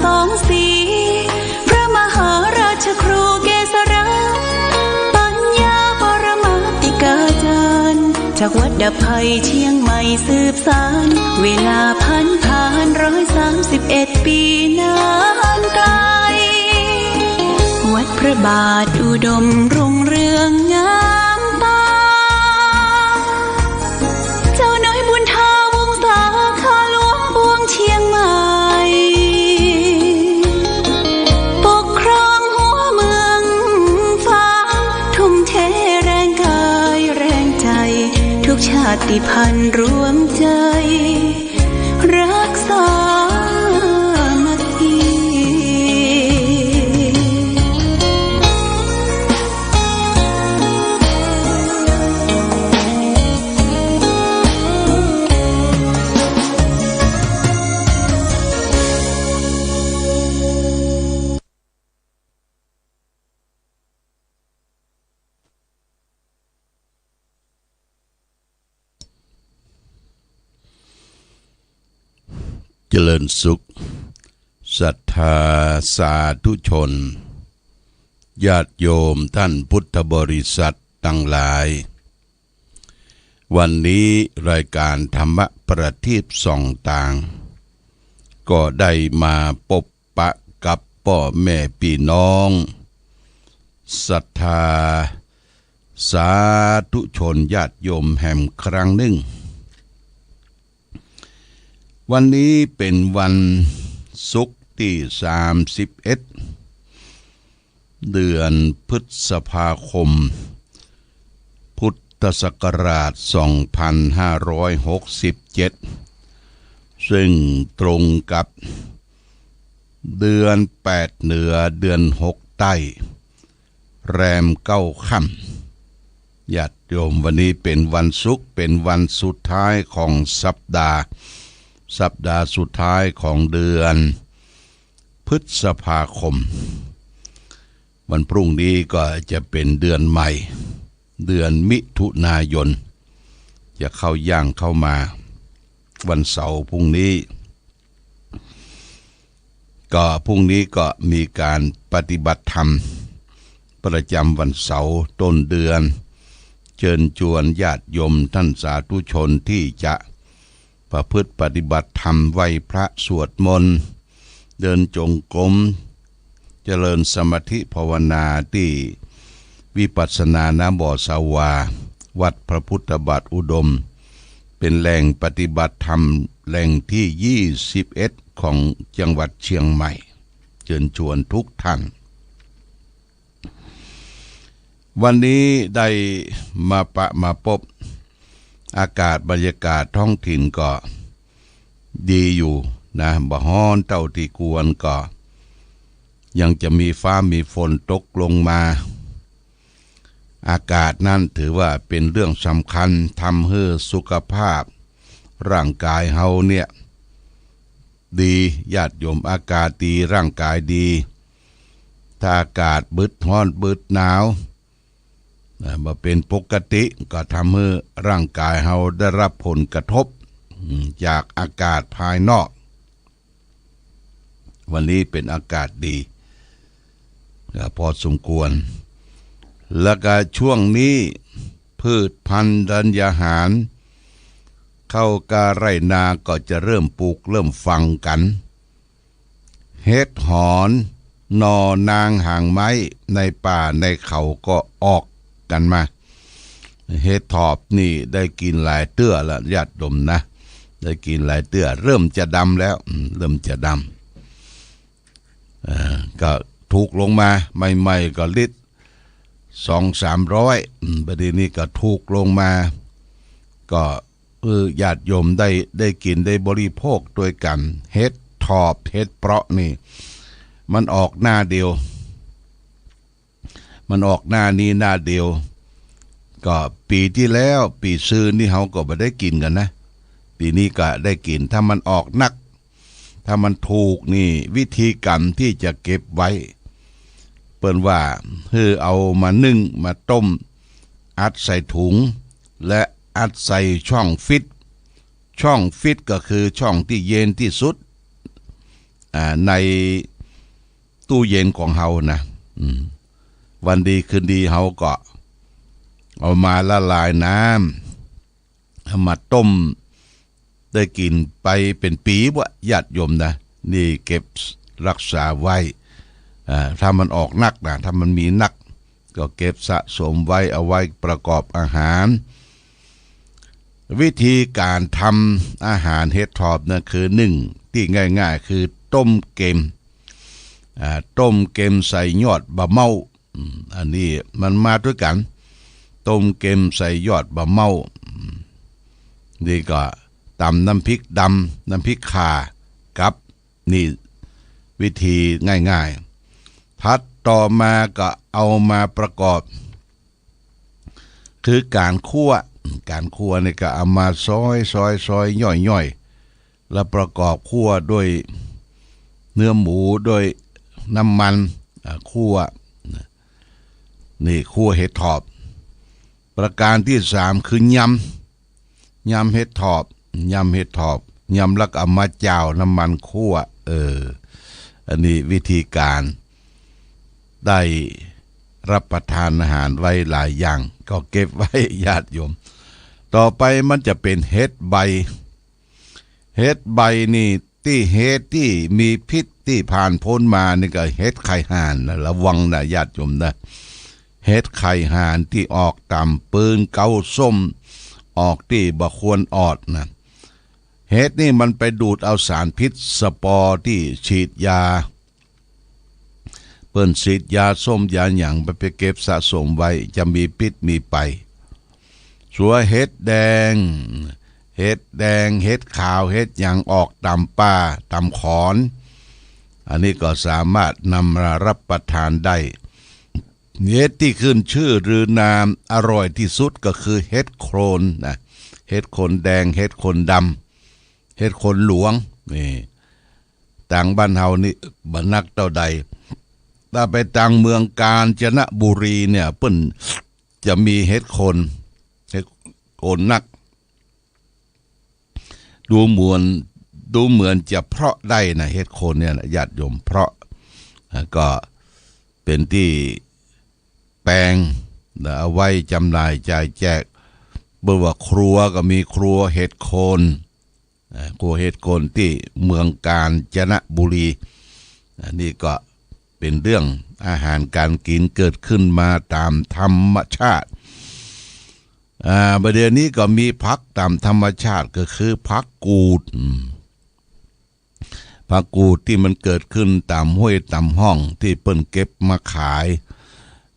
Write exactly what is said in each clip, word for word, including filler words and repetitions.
สองสี พระมหาราชครูเกษรา ปัญญาปรมาติกาจารย์ จากวัดดับภัยเชียงใหม่สืบสาน เวลาผันผ่านร้อยสามสิบเอ็ดปีนานไกล วัดพระบาทอุดมรุ่งเรืองงามตา เจ้าน้อยบุญทาวงศา ข้าหลวงปวงเชียงใหม่ ปกครองหัวเมืองฟ้า ทุ่มเทแรงกายแรงใจ ทุกชาติพันธุ์รวมใจ รักสามัคคี เจริญสุข ศรัทธาสาธุชน ญาติโยมท่านพุทธบริษัทตังหลาย วันนี้รายก๋านธรรมะประทีปส่องตาง ก็ได้มาปบปะกับป้อแม่ปี้น้อง ศรัทธาสาธุชนญาติโยมแหมครั้งนึ่ง วันนี้เป๋นวันศุกร์ตี้สามสิบเอ็ด เดือนพฤษภาคม พุทธศักราชสองพันห้าร้อยหกสิบเจ็ด ซึ่งตรงกับเดือนแปดเหนือ เดือนหกใต้ แรมเก้าค่ำ ญาติโยม วันนี้เป๋นวันศุกร์ เป๋นวันสุดท้ายของสัปดาห์ สัปดาห์สุดท้ายของเดือนพฤษภาคม วันพรุ่งนี้ก็จะเป๋นเดือนใหม่ เดือนมิถุนายน จะเข้าย่างเข้ามา วันเสาร์พรุ่งนี้ ก็พรุ่งนี้ก็มีก๋านปฏิบัติธรรมประจ๋ำวันเสาร์ต้นเดือน เจิญจวนญาติโยมท่านสาธุชนตี้จะประพฤติปฏิบัติธรรม ไหว้พระสวดมนต์ เดินจงกรม เจริญสมาธิภาวนาตี้วิปัสสนา ณ บ่อสาวา วัดพระพุทธบาทอุดม เป๋นแหล่งปฏิบัติธรรมแหล่งตี้ยี่สิบเอ็ดของจังหวัดเชียงใหม่ เจิญจวนทุกท่าน วันนี้ได้มาปะมาปบ อากาศบรรยากาศท้องถิ่นก็ดีอยู่นะ บ่ฮ้อนเต้าตี้ควร ก็ยังจะมีฟ้ามีฝนตกลงมา อากาศนั้นถือว่าเป๋นเรื่องสำคัญ ทำหื้อสุขภาพร่างก๋ายเฮาเนี่ยดี ญาติโยม อากาศดีร่างก๋ายดี ถ้าอากาศบึดฮ้อนบึดหนาว อ่า บ่เป๋นปกติ ก็ทำหื้อร่างก๋ายเฮาได้รับผลกระทบ อืม จากอากาศภายนอก วันนี้เป๋นอากาศดี อ่า พอสมควร แล้วก็ช่วงนี้พืชพันธุ์ธัญญาหาร ข้าวกล้าไร่นาก็จะเริ่มปลูกเริ่มฝังกั๋น เห็ดหอน หน่อนางหางไม้ ในป่าในเขาก็ออกกั๋นมา เห็ดถอบนี่ได้กิ๋นหลายเตื้อละ ญาติโยมนะ ได้กิ๋นหลายเตื้อ เริ่มจะดำแล้ว อืม เริ่มจะดำ เอ่อ ก็ถูกลงมา ใหม่ๆ ก็ลิตรสองสามร้อย อืม บัดนี้ก็ถูกลงมา ก็ เออ ญาติโยมได้ ได้กิ๋นได้บริโภคตวยกั๋น เห็ดถอบ เห็ดเปราะนี่ มันออกหน้าเดียว มันออกหน้านี้หน้าเดียว ก็ปี๋ตี้แล้ว ปี๋ซืนนี่เฮาก็บ่ได้กิ๋นกั๋นนะ ปี๋นี้ก็ได้กิ๋น ถ้ามันออกนัก ถ้ามันถูกนี่ วิธีก๋านตี้จะเก็บไว้ เปิ้นว่าหื้อเอามานึ่ง มาต้ม อัดใส่ถุง และอัดใส่ช่องฟรีซ ช่องฟรีซก็คือช่องตี้เย็นตี้สุด อ่า ในตู้เย็นของเฮานะ อืม วันดีคืนดีเฮาก็เอามาละลายน้ำ เอามาต้ม ได้กิ๋นไปเป๋นปี๋บ่ ญาติโยมนะ นี่เก็บรักษาไว้ อ่า ถ้ามันออกนักนะ ถ้ามันมีนัก ก็เก็บสะสมไว้ เอาไว้ประกอบอาหาร วิธีก๋านทำอาหารเห็ดถอบนะ คือหนึ่ง ตี้ง่ายๆ คือต้มเก็ม อ่า ต้มเก็มใส่ยอดบ่าเม้า อืม อันนี้มันมาตวยกั๋น ต้มเก็มใส่ยอดบ่าเม้า อืม นี่ก็ต๋ำน้ำพริกดำ น้ำพริกข่ากับ นี่วิธีง่ายๆ ถัดต่อมาก็เอามาประกอบ คือก๋านคั่ว ก๋านคั่วนี่ก็เอามาซอยๆๆ ย่อยๆ แล้วประกอบคั่วด้วยเนื้อหมู ด้วยน้ำมัน อ่า คั่ว นี่คั่วเห็ดถอบ ประก๋านตี้สามคือยำ ยำเห็ดถอบ ยำเห็ดถอบ ยำแล้วก็เอามาจ่าวน้ำมันคั่ว เออ อันนี้วิธีก๋าน ได้รับประทานอาหารไว้หลายอย่าง ก็เก็บไว้ ญาติโยม ต่อไปมันจะเป๋นเห็ดใบ เห็ดใบนี่ ตี้เห็ดตี้มีพิษตี้ผ่านป๊นมานี่ก็เห็ดไข่ห่านนะ ระวังนะ ญาติโยมนะ เห็ดไข่ห่านตี้ออกต๋ามปืนเก๊าส้ม ออกตี้บ่ควรออกนะ เห็ดนี่มันไปดูดเอาสารพิษสปอร์ตี้ฉีดยา เปิ้นฉีดยาส้มยาหยังไป ไปเก็บสะสมไว้ จะมีพิษมีภัย สัวเห็ดแดง เห็ดแดง เห็ดขาว เห็ดหยังออกต๋ามป่า ต๋ามขอน อันนี้ก็สามารถนำมารับประทานได้ เห็ดตี้ขึ้นชื่อลือนามอร่อยตี้สุดก็คือเห็ดโคนนะ เห็ดโคนแดง เห็ดโคนดำ เห็ดโคนหลวง นี่ ตางบ้านเฮานี่บ่นักเต้าใด ถ้าไปตางเมืองกาญจนบุรีเนี่ย เปิ้นจะมีเห็ดโคน เห็ดโคนนัก ดูเหมือน ดูเหมือนจะเพาะได้นะ เห็ดโคนเนี่ยนะ ญาติโยม เพาะ อ่า ก็เป๋นตี้แปง แล้วเอาไว้จ๋ำหน่ายจ่ายแจก เปิ้นว่าครัวก็มีครัวเห็ดโคน อ่า ครัวเห็ดโคนตี้เมืองกาญจนบุรี อันนี้ก็เป๋นเรื่องอาหารก๋านกิ๋นเกิดขึ้นมาต๋ามธรรมชาติ อ่า บ่าเดี่ยวนี้ก็มีผักต๋ามธรรมชาติก็คือผักกูด อืม ผักกูดตี้มันเกิดขึ้นต๋ามห้วยต๋ามฮ่องตี้เปิ้นเก็บมาขาย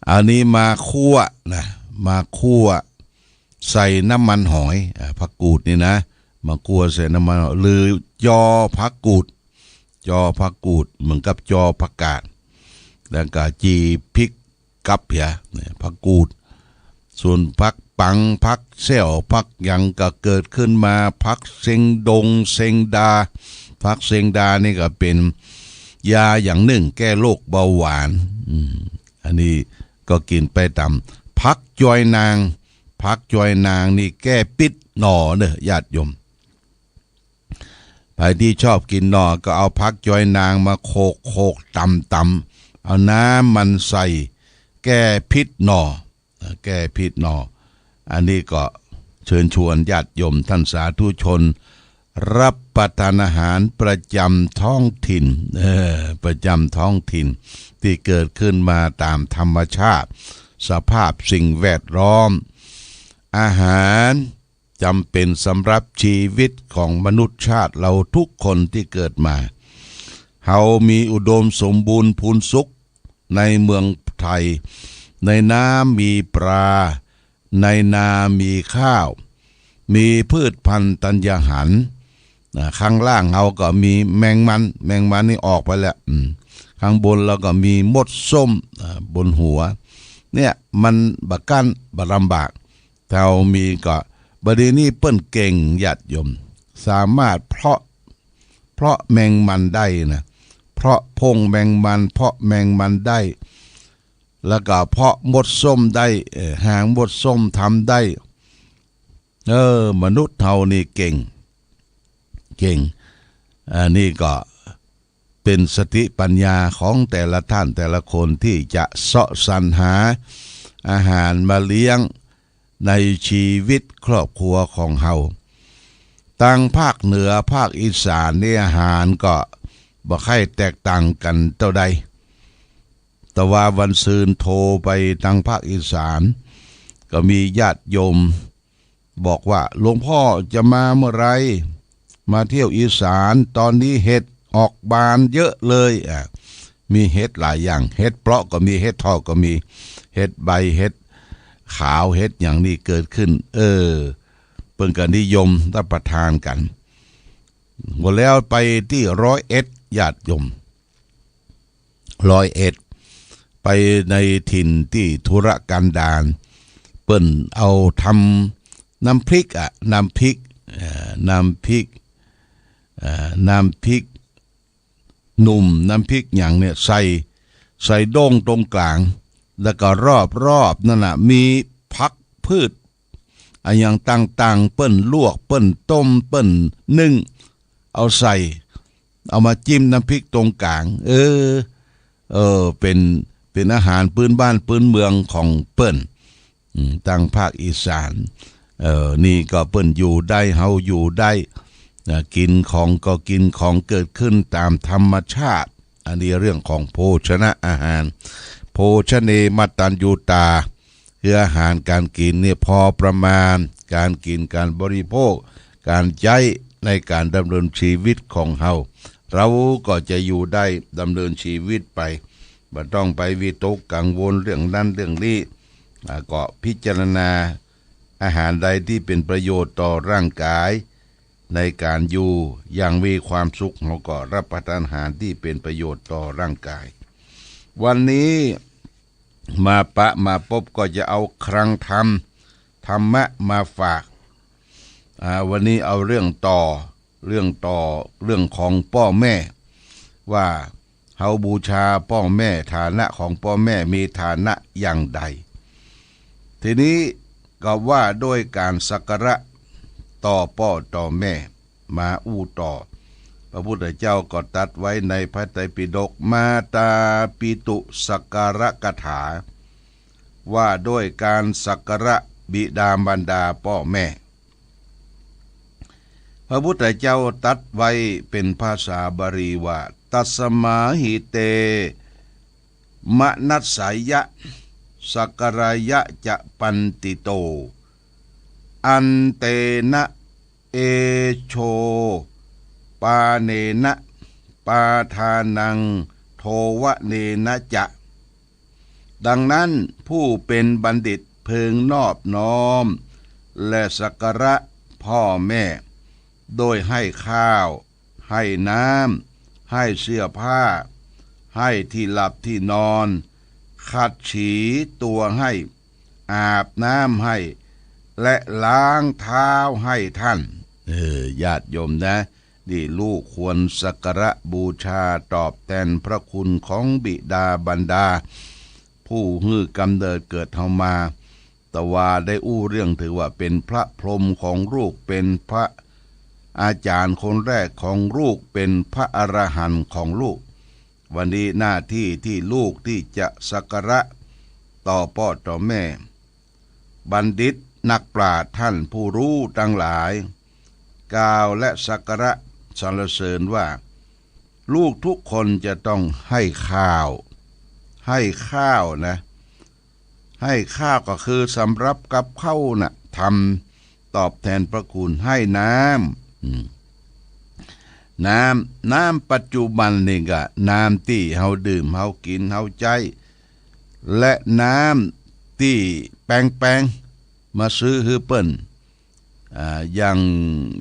อันนี้มาคั่วนะ มาคั่วใส่น้ำมันหอย อ่า ผักกูดนี่นะ มาคั่วใส่น้ำมันหอย หรือจอผักกูด จอผักกูดเหมือนกับจอผักกาด แล้วก็จี่พริกกับเหีย เนี่ย ผักกูด ส่วนผักปัง ผักแส้ว ผักหยังก็เกิดขึ้นมา ผักเซ็งดง เซ็งดา ผักเซ็งดานี่ก็เป๋นยาอย่างนึ่งแก้โรคเบาหวาน อืม อันนี้ก็กิ๋นไปต๋าม ผักจอยนาง ผักจอยนางนี่แก้ปิ๊ดหนอเน่อ ญาติโยม ใผตี้ชอบกิ๋นหน่อก็เอาผักจอยนางมาโขกๆ ต๋ำๆ เอาน้ำมันใส่ แก้ปิ๊ดหนอ แก้ปิ๊ดหนอ อันนี้ก็เชิญชวนญาติโยมท่านสาธุชน รับประทานอาหารประจ๋ำท้องถิ่น เออ ประจ๋ำท้องถิ่น ตี้เกิดขึ้นมาต๋ามธรรมชาติ สภาพสิ่งแวดล้อม อาหารจ๋ำเป๋นสำหรับจีวิตของมนุษย์ชาติเฮากู้คนตี้เกิดมา เฮามีอุดมสมบูรณ์พูนสุขในเมืองไทย ในน้ำมีปลา ในนามีข้าว มีพืชพันธุ์ธัญญาหาร นะ ข้างล่างเฮาก็มีแมงมัน แมงมันนี่ออกไปแล้ว อืม ข้างบนเฮาก็มีมดส้ม อ่า บนหัว เนี่ย มันบ่กั้น บ่ลำบาก เฮามีก็ บ่าเดี่ยวนี้เปิ้นเก่ง ญาติโยม สามารถเพาะ เพาะแมงมันได้นะ เพาะพ่งแมงมัน เพาะแมงมันได้ แล้วก็เพาะมดส้มได้ เอ่อ หางมดส้มทำได้ เออ มนุษย์เฮานี่เก่ง เก่ง อันนี้ก็ เป็นสติปัญญาของแต่ละท่านแต่ละคนตี้จะเซาะสรรหาอาหารมาเลี้ยงในชีวิตครอบครัวของเฮา ตางภาคเหนือภาคอีสานนี่อาหารก็บ่ใค่แตกต่างกั๋นเต้าใด แต่ว่าวันซืนโทรไปตางภาคอีสาน ก็มีญาติโยมบอกว่า หลวงพ่อจะมาเมื่อไหร่ มาเที่ยวอีสาน ต๋อนนี้เห็ดออกบานเยอะเลย อ่ะ มีเห็ดหลายอย่าง เห็ดเปราะก็มี เห็ดเถาะก็มี เห็ดใบ เห็ดขาว เห็ดหยังนี่เกิดขึ้น เออ เปิ้นก็นิยมรับประทานกั๋น ว่าแล้วไปตี้ร้อยเอ็ด ญาติโยม ร้อยเอ็ด ไปในถิ่นตี้ทุรกันดาร เปิ้นเอาทำน้ำพริกอะ น้ำพริก เอ่อ น้ำพริก เอ่อ น้ำพริกหนุ่ม น้ำพริกหยังเนี่ย ใส่ ใส่โด่งตรงก๋าง แล้วก็รอบๆ นั่นน่ะ มีผักพืช อะหยังต่างๆ เปิ้นลวก เปิ้นต้ม เปิ้นนึ่ง เอาใส่ เอามาจิ้มน้ำพริกตรงก๋าง เออ เออ เป๋น เป๋นอาหารปื๊นบ้านปื๊นเมืองของเปิ้น อืม ตางภาคอีสาน เออ นี่ก็เปิ้นอยู่ได้ เฮาอยู่ได้ นะ กิ๋นของก็กิ๋นของเกิดขึ้นต๋ามธรรมชาติ อันนี้เรื่องของโภชนะอาหาร โภชเน มะตัญญูตา คืออาหารก๋านกิ๋นเนี่ยพอประมาณ ก๋านกิ๋นก๋านบริโภค ก๋านใจ๊ในก๋านดำเนินชีวิตของเฮา เฮาก็จะอยู่ได้ดำเนินชีวิตไป บ่ต้องไปวิตกกังวลเรื่องนั้นเรื่องนี้ อ่า ก็พิจารณาอาหารใดตี้เป๋นประโยชน์ต่อร่างก๋าย ในก๋านอยู่อย่างมีความสุข เฮาก็รับประทานอาหารตี้เป๋นประโยชน์ต่อร่างก๋าย วันนี้มาปะมาปบก็จะเอาคลังธรรม ธรรมะมาฝาก อ่า วันนี้เอาเรื่องต่อ เรื่องต่อ เรื่องของป้อแม่ ว่าเฮาบูชาป้อแม่ ฐานะของป้อแม่มีฐานะอย่างใด ทีนี้ก็ว่าด้วยก๋านสักการะต่อป้อต่อแม่ มาอู้ต่อ พระพุทธเจ้าก็ตรัสไว้ในพระไตรปิฎก มาตาปิตุสักการะกถา ว่าด้วยก๋านสักการะบิดามารดาป้อแม่ พระพุทธเจ้าตรัสไว้เป๋นภาษาบาลีว่า ตัสมาหิเต มนัสสายะ สักการายะจะปันติโต อันเตนะ เอโช ปาเนนะ ปาทานัง โทวะเนนะจะ ดังนั้นผู้เป๋นบัณฑิตพึงนอบน้อม และสักการะพ่อแม่ โดยให้ข้าว ให้น้ำ ให้เสื้อผ้า ให้ที่หลับที่นอน ขัดสีตัวให้ อาบน้ำให้ และล้างเท้าให้ท่าน เออ ญาติโยมนะ นี่ลูกควรสักการะบูชาตอบแตนพระคุณของบิดามารดา ผู้หื้อกำเนิดเกิดเฮามา แต่ว่าได้อู้เรื่องถือว่าเป๋นพระพรหมของลูก เป๋นพระอาจารย์คนแรกของลูก เป๋นพระอรหันต์ของลูก วันนี้หน้าตี้ตี้ลูกตี้จะสักการะต่อป้อต่อแม่ บัณฑิตนักปราชญ์ท่านผู้ฮู้ตังหลาย กล่าวและสักการะสรรเสริญว่า ลูกทุกคนจะต้องให้ข้าว ให้ข้าวนะ ให้ข้าวก็คือสำรับกับข้าวน่ะ ทำตอบแตนพระคุณ ให้น้ำ อืม น้ำ น้ำปัจจุบันนี่ก็น้ำตี้เฮาดื่ม เฮากิ๋น เฮาใจ๊ และน้ำตี้แปงๆ มาซื้อหื้อเปิ้น อ่า อย่าง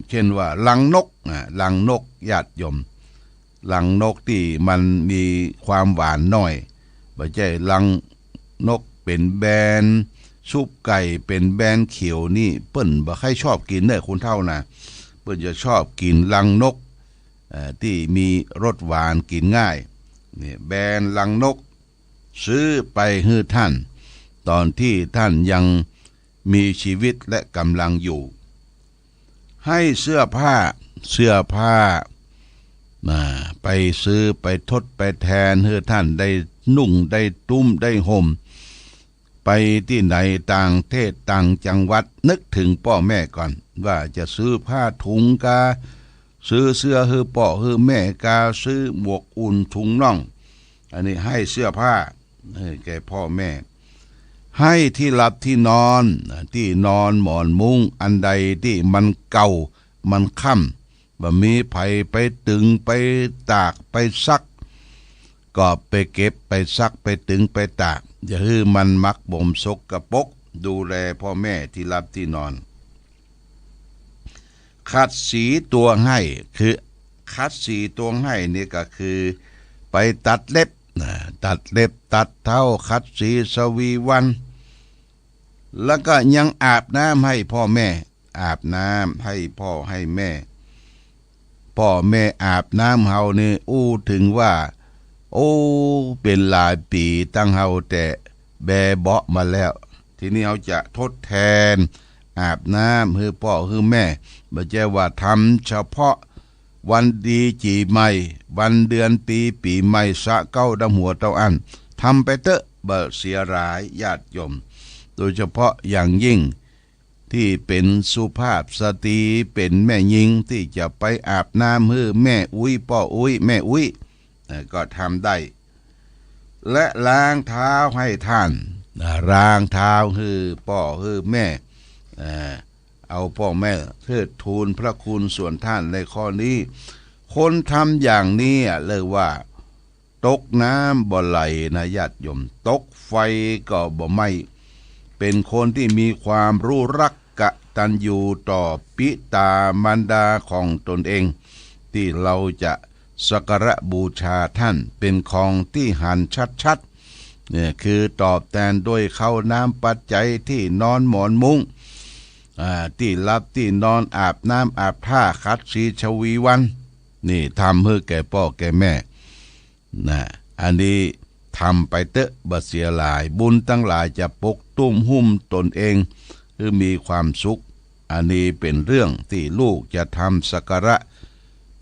เช่นว่ารังนก อ่า รังนก ญาติโยม รังนกตี้มันมีความหวานน้อย บ่ใจ้รังนกเป๋นแบน ซุปไก่เป๋นแบนเขียวนี่ เปิ้นบ่ใค่ชอบกิ๋นเน่อคนเฒ่านะ เปิ้นจะชอบกิ๋นรังนก เอ่อ ตี้มีรสหวานกิ๋นง่าย นี่ แบนรังนก ซื้อไปหื้อท่าน ต๋อนตี้ท่านยังมีชีวิตและก๋ำลังอยู่ ให้เสื้อผ้า เสื้อผ้า มา ไปซื้อไปทดไปแทนหื้อต้านได้นุ่งได้ตุ้มได้ห่ม ไปตี้ไหนต่างเทศต่างจังหวัดนึกเถิงป้อแม่ก่อน ว่าจะซื้อผ้าถุงกา ซื้อเสื้อหื้อป้อหื้อแม่กา ซื้อหมวกอุ่นถุงน่อง อันนี้หื้อเสื้อผ้า หื้อแก่ป้อแม่ หื้อตี้หลับตี้นอน ตี้นอนหมอนมุ้งอันใดตี้มันเก่ามันค่ำ บ่มีใผไปตึงไปตากไปซัก ก็ไปเก็บไปซักไปตึงไปตาก อย่าหื้อมันหมักหมมสกปรก ดูแลป้อแม่ตี้หลับตี้นอน ขัดสีตวงหื้อ คือขัดสีตวงหื้อนี่ก็คือไปตัดเล็บนะ ตัดเล็บตัดเท้า ขัดสีสวีวัน แล้วก็ยังอาบน้ำหื้อป้อแม่ อาบน้ำหื้อป้อหื้อแม่ ป้อแม่อาบน้ำเฮานี่อู้เถิงว่า โอ้ เป๋นหลายปี๋ตั้งเฮาแต่แบเบาะมาแล้ว ทีนี้เฮาจะทดแทนอาบน้ำหื้อป้อหื้อแม่ บ่ใจ้ว่าทำเฉพาะวันดีจี๋ใหม่ วันเดือนปี๋ ปี๋ใหม่สะเก๊าดำหัวเต้าอั้น ทำไปเต๊อะ บ่เสียหลายญาติโยม โดยเฉพาะอย่างยิ่ง ตี้เป๋นสุภาพสตรี เป๋นแม่ญิงตี้จะไปอาบน้ำหื้อแม่อุ๊ย ป้ออุ๊ย แม่อุ๊ย เอ่อ ก็ทำได้ และล้างเท้าหื้อต้าน อ่า ล้างเท้าหื้อป้อหื้อแม่ เอ่อ เอาป้อแม่เทิดทูนพระคุณส่วนต้านในข้อนี้ คนทำอย่างนี้อะเรียกว่า ตกน้ำบ่ไหลนะญาติโยม ตกไฟก็บ่ไหม้ เป๋นคนตี้มีความรู้รักกตัญญูต่อปิตามารดาของตนเอง ตี้เฮาจะสักการะบูชาต้าน เป๋นของตี้หันชัดๆ เนี่ย คือตอบแตนโดยข้าวน้ำปัจจัย ตี้นอนหมอนมุ้ง อ่า ตี้หลับตี้นอน อาบน้ำอาบท่า ขัดสีชวีวัน นี่ทำหื้อแก่ป้อแก่แม่ นะ อันนี้ทำไปเต๊อะ บ่เสียหลาย บุญตังหลายจะปกตุ้มหุ้มตนเอง หื้อมีความสุข อันนี้เป๋นเรื่องตี้ลูกจะทำสักการะ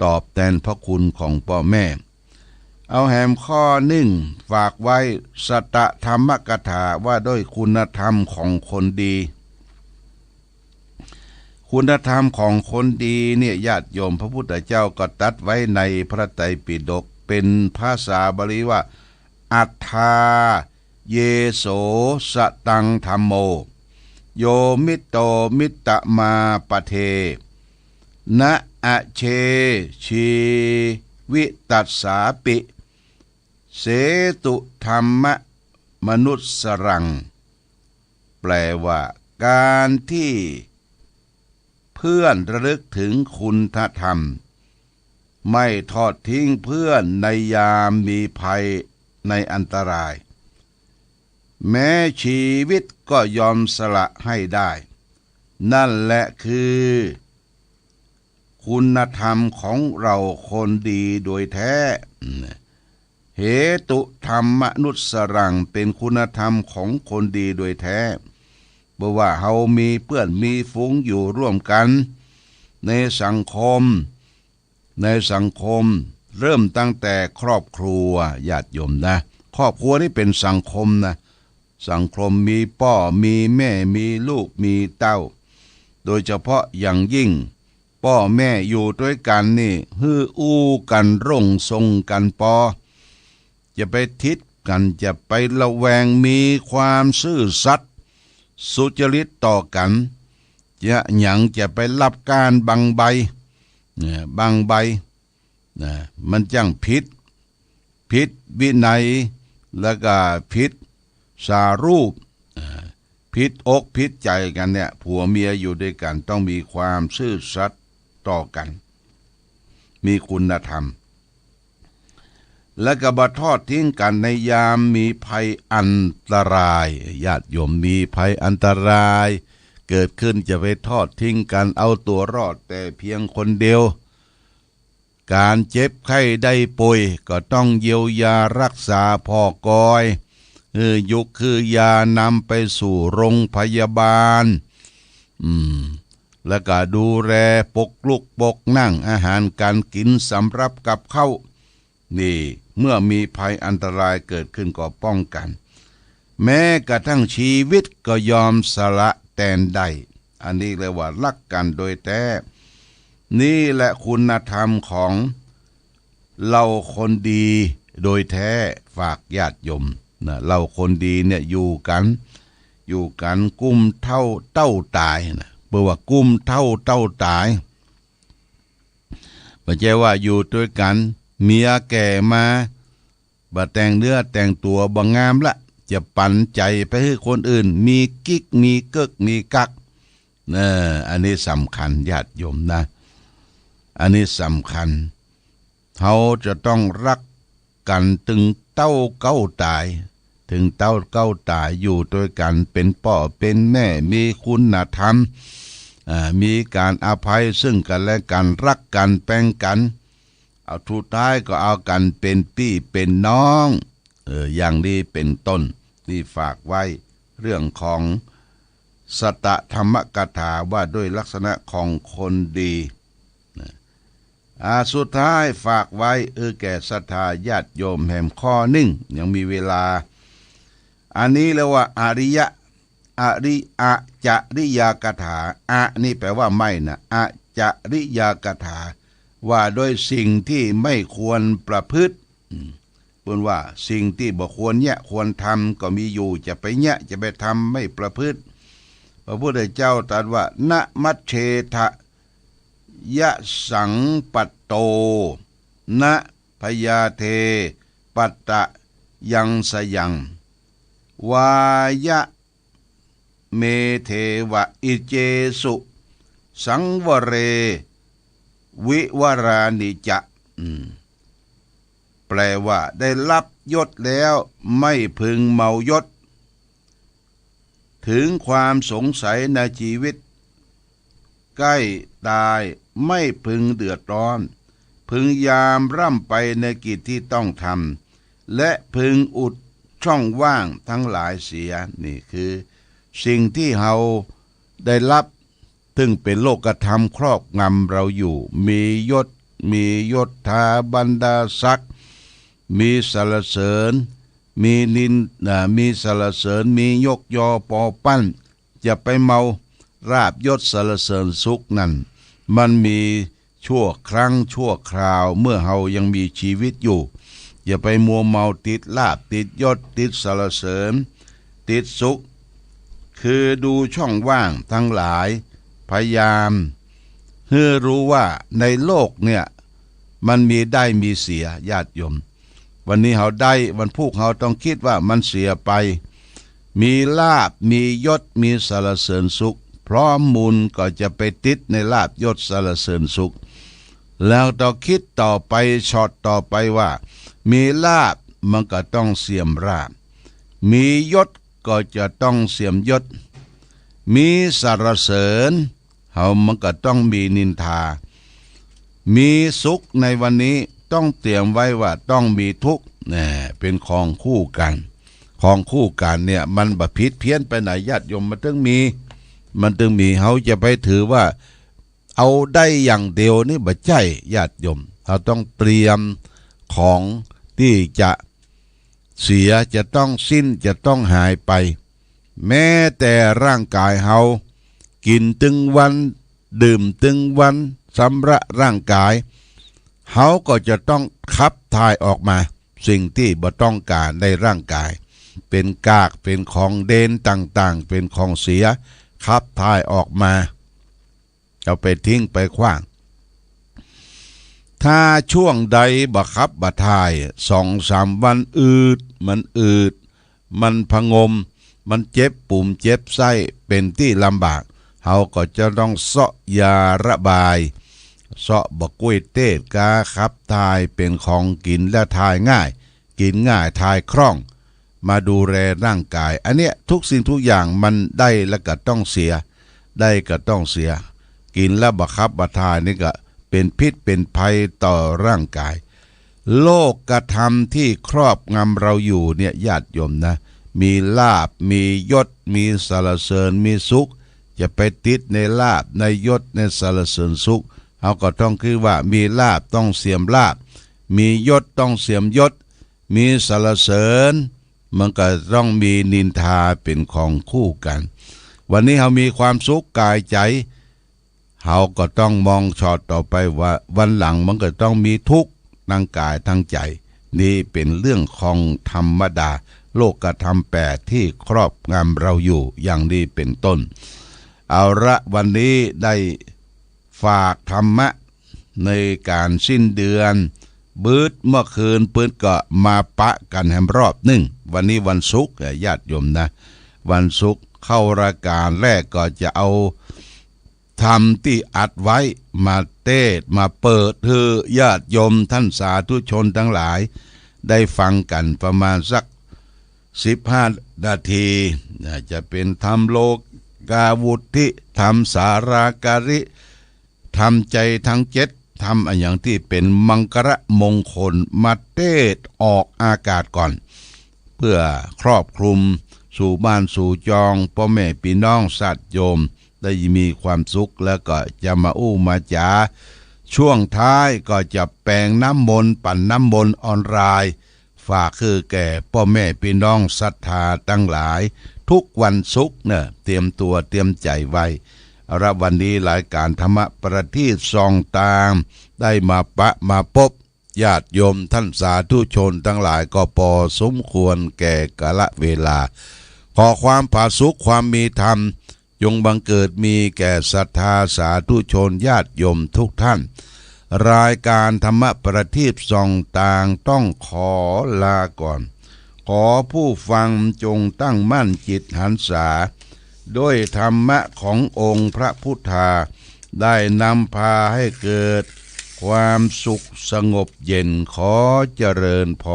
ตอบแตนพระคุณของป้อแม่ เอาแหมข้อนึ่งฝากไว้ สัตตธรรมกถา ว่าด้วยคุณธรรมของคนดี คุณธรรมของคนดีเนี่ย ญาติโยม พระพุทธเจ้าก็ตรัสไว้ในพระไตรปิฎก เป๋นภาษาบาลีว่า อัฏฐาเยโส สตังธัมโม โยมิตโต มิตตมาปะเท นะอะเช ชีวิตัสสาปิ เสตุธัมมะมนุสสรัง แปลว่า ก๋านตี้เพื่อนระลึกเถิงคุณธรรม ไม่ทอดทิ้งเพื่อนในยามมีภัยในอันตราย แม้ชีวิตก็ยอมสละให้ได้ นั่นแหละคือคุณธรรมของเราคนดีโดยแท้ เหตุธัมมนุสสรัง เป๋นคุณธรรมของคนดีโดยแท้ บ่ว่าเฮามีเปื้อนมีฝูงอยู่ร่วมกั๋น ในสังคม ในสังคม เริ่มตั้งแต่ครอบครัว ญาติโยมนะ ครอบครัวนี่เป๋นสังคมนะ สังคมมีป้อ มีแม่ มีลูก มีเต้า โดยเฉพาะอย่างยิ่ง ป้อแม่อยู่ตวยกั๋นนี่ หื้ออู้กั๋นร่งส่งกั๋นปอ จะไปถิดกั๋น จะไประแวง มีความซื่อสัตย์สุจริตต่อกั๋น จะหยังจะไปลับก้านบังใบ เนี่ย บังใบ นะ มันจั้งผิด ผิดวินัย แล้วก็ผิดสารูป อ่า ผิดอกผิดใจ๋กั๋นเนี่ย ผัวเมียอยู่ตวยกั๋นต้องมีความซื่อสัตย์ต่อกั๋น มีคุณธรรม แล้วก็บ่ทอดทิ้งกั๋นในยามมีภัยอันตราย ญาติโยม มีภัยอันตรายเกิดขึ้น จะไปทอดทิ้งกั๋น เอาตั๋วรอดแต่เพียงคนเดียว ก๋านเจ็บไข้ได้ป่วยก็ต้องเยียวยารักษาผ่อกอย หื้อยุกหื้อยานำไปสู่โรงพยาบาล อืม แล้วก็ดูแลปกลุกปกนั่ง อาหารก๋านกิ๋น สำรับกับข้าว นี่ เมื่อมีภัยอันตรายเกิดขึ้นก็ป้องกั๋น แม้กระทั่งจีวิตก็ยอมสละแตนได้ อันนี้เรียกว่าฮักกั๋นโดยแต๊ นี่แหละคุณธรรมของเฮาคนดีโดยแต๊ ฝากญาติโยมนะ เฮาคนดีเนี่ยอยู่กั๋น อยู่กั๋นกุ้มเต้าเต้าต๋ายนะ เปิ้นว่ากุ้มเต้าเต้าต๋าย บ่ใจ้ว่าอยู่ตวยกั๋น เมียแก่มา บ่แต่งเนื้อแต่งตั๋ว บ่งามละ จะปันใจ๋ไปหื้อคนอื่น มีกิ๊ก มีเก๊ก มีกั๊ก เออ อันนี้สำคัญญาติโยมนะ อันนี้สำคัญ เฮาจะต้องฮักกั๋นเถิงเต้าเก๊าต๋าย เถิงเต้าเก๊าต๋าย อยู่ตวยกั๋น เป๋นป้อเป๋นแม่ มีคุณธรรม อ่า มีก๋านอภัยซึ่งกั๋นและกั๋น ฮักกั๋น แปงกั๋น เอาสุดท้ายก็เอากั๋นเป๋นปี้เป๋นน้อง เออ อย่างนี้เป๋นต้น นี่ฝากไว้เรื่องของสัตตธรรมกถาว่าด้วยลักษณะของคนดีนะ อ่า สุดท้ายฝากไว้ เออ แก่ศรัทธาญาติโยมแหมข้อนึ่ง ยังมีเวลา อันนี้เรียกว่าอริยะ อริ อจริยกถา อะ นี่แป๋ว่าไม่นะ อจริยกถา ว่าด้วยสิ่งที่ไม่ควรประพฤติ อืม เปิ้นว่าสิ่งตี้บ่ควรเยียะควรทำก็มีอยู่ จะไปเยียะจะไปทำไม่ประพฤติ พระพุทธเจ้าตรัสว่า นะมัชเชทะยะสังปัตโต นะพยาเทปัตตะยังสยัง วายะ เมเทวะ อิเจสุ สังวะเร วิวะรานิจะ อืม แปลว่า ได้ฮับยศแล้วไม่พึงเมายศ ถึงความสงสัยในจีวิต ใก้ต๋ายไม่พึงเดือดร้อน พึงยามร่ำไปในกิจตี้ต้องทำ และพึงอุดช่องว่างตังหลายเสีย นี่คือสิ่งตี้เฮาได้ฮับ ซึ่งเป๋นโลกธรรมครอบงำเฮาอยู่ มียศ มียศถาบรรดาศักดิ์ มีสรรเสริญ มีนิน อ่า มีสรรเสริญ มียกยอปอปั้น จะไปเมาลาภยศสรรเสริญสุขนั้น มันมีชั่วครั้งชั่วคราว เมื่อเฮายังมีจีวิตอยู่ อย่าไปมัวเมาติดลาภติดยศติดสรรเสริญ ติดสุข คือดูช่องว่างตังหลาย พยายามหื้อฮู้ว่าในโลกเนี่ย มันมีได้มีเสีย ญาติโยม วันนี้เฮาได้ วันพูกเฮาต้องกึ๊ดว่ามันเสียไป มีลาภ มียศ มีสรรเสริญสุข พร้อมมูลก็จะไปติดในลาภยศสรรเสริญสุข แล้วต้องกึ๊ดต่อไป ช็อตต่อไปว่า มีลาภมันก็ต้องเสื่อมลาภ มียศก็จะต้องเสื่อมยศ มีสรรเสริญ เฮามันก็ต้องมีนินทา มีสุขในวันนี้ต้องเตรียมไว้ว่าต้องมีทุกข์ แน่ เป๋นของคู่กั๋น ของคู่กั๋นเนี่ย มันบ่ผิดเพี้ยนไปไหน ญาติโยม มันต้องมี มันต้องมี เฮาจะไปถือว่าเอาได้อย่างเดียวนี่บ่ใจ้ ญาติโยม เฮาต้องเตรียมของตี้จะเสีย จะต้องสิ้น จะต้องหายไป แม้แต่ร่างก๋ายเฮา กิ๋นตึงวัน ดื่มตึงวัน ชำระร่างก๋าย เฮาก็จะต้องขับถ่ายออกมา สิ่งตี้บ่ต้องก๋านในร่างก๋าย เป๋นกาก เป๋นของเด่นต่างๆ เป๋นของเสีย ขับถ่ายออกมา เอาไปทิ้งไปขว้าง ถ้าช่วงใดบ่ขับบ่ถ่าย สองสามวันอืด มันอืด มันผงม มันเจ็บปู๋มเจ็บไส้ เป๋นตี้ลำบาก เฮาก็จะต้องเซาะยาระบาย เซาะบ่กล้วยเทศ กาขับถ่าย เป๋นของกิ๋นและถ่ายง่าย กิ๋นง่าย ถ่ายคล่อง มาดูแลร่างก๋าย อันเนี้ยทุกสิ่งทุกอย่างมันได้แล้วก็ต้องเสีย ได้ก็ต้องเสีย กิ๋นแล้วบ่ขับบ่ถ่ายนี่ก็เป๋นพิษเป๋นภัยต่อร่างก๋าย โลกธรรมที่ครอบงำเฮาอยู่เนี่ย ญาติโยมนะ มีลาภ มียศ มีสรรเสริญ มีสุข จะไปติดในลาภ ในยศ ในสรรเสริญสุข เฮาก็ต้องกึ๊ดว่ามีลาภต้องเสื่อมลาภ มียศต้องเสื่อมยศ มีสรรเสริญ มันก็ต้องมีนินทาเป๋นของคู่กั๋น วันนี้เฮามีความสุขก๋ายใจ๋ เฮาก็ต้องมองชอดต่อไปว่าวันหลังมันก็ต้องมีทุกข์ตังก๋ายตังใจ๋ นี่เป๋นเรื่องของธรรมดา โลกธรรมแปดตี้ครอบงำเฮาอยู่ อย่างนี้เป๋นต้น เอาละ วันนี้ได้ฝากธรรมะในก๋านสิ้นเดือน บึดเมื่อคืนปื๊ดก็มาปะกั๋นแหมรอบนึ่ง วันนี้วันศุกร์ ญาติโยมนะ วันศุกร์เข้ารายก๋านแรกก็จะเอา ธรรมตี้อัดไว้มาเตสน์มาเปิดหื้อญาติโยมต้านสาธุชนตังหลายได้ฟังกั๋นประมาณสักสิบห้านาที นะ จะเป๋นธรรมโลกาวุตถิ ธรรมสาราการิ ธรรมใจ๋ตังเจ็ด ธรรมอะหยังตี้เป๋นมังคละมงคลมาเตสน์ออกอากาศก่อน เปื้อครอบคลุมสู่บ้านสู่จองป้อแม่ปี้น้องญาติโยม ได้มีความสุข แล้วก็จะมาอู้มาจ๋า ช่วงท้ายก็จะแป๋งน้ำมนต์ ปั่นน้ำมนต์ออนไลน์ ฝากหื้อแก่ป้อแม่ปี้น้องศรัทธาตังหลาย ทุกวันศุกร์เน่อ เตรียมตั๋วเตรียมใจ๋ไว้ เอาละ วันนี้รายก๋านธรรมะประทีปส่องตาง ได้มาปะมาปบญาติโยมต้านสาธุชนตังหลายก็ปอสมควรแก่กาละเวลา ขอความผาสุกความมีธรรม จงบังเกิดมีแก่ศรัทธาสาธุชนญาติโยมทุกท่าน รายก๋านธรรมะประทีปส่องตางต้องขอลาก่อน ขอผู้ฟังจงตั้งมั่นจิตหันษา ด้วยธรรมะขององค์พระพุทธา ได้นำพาให้เกิดความสุขสงบเย็น ขอเจริญพร